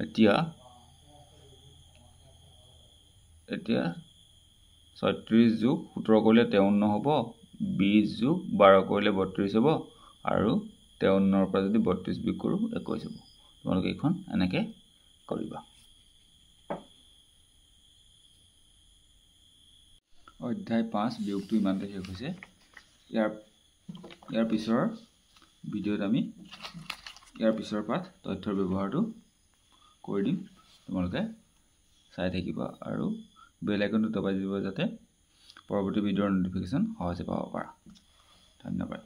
এতিয়া এতিয়া 36 যোগ 17 কৰিলে 53 হ'ব, 20 যোগ 12 কৰিলে 32 হ'ব, আৰু 53ৰ পৰা যদি 32 বিয়োগ কৰোঁ 21 হ'ব। তোমালোকে এইখন এনেকৈ কৰিবা। অধ্যায় 5 বিয়োগটো ইমানতে শেষ হৈছে। ইয়াৰ পিছৰ ভিডিঅ'ত আমি ইয়াৰ পিছৰ পাঠ তথ্যৰ ব্যৱহাৰটো কৰি দিম, তোমালোকে চাই থাকিবা। আৰু বেল আইকনটো দবাই দিব যাতে পৰৱৰ্তী ভিডিঅ'ৰ ন'টিফিকেশ্যন সহজে পাব পাৰা। ধন্যবাদ।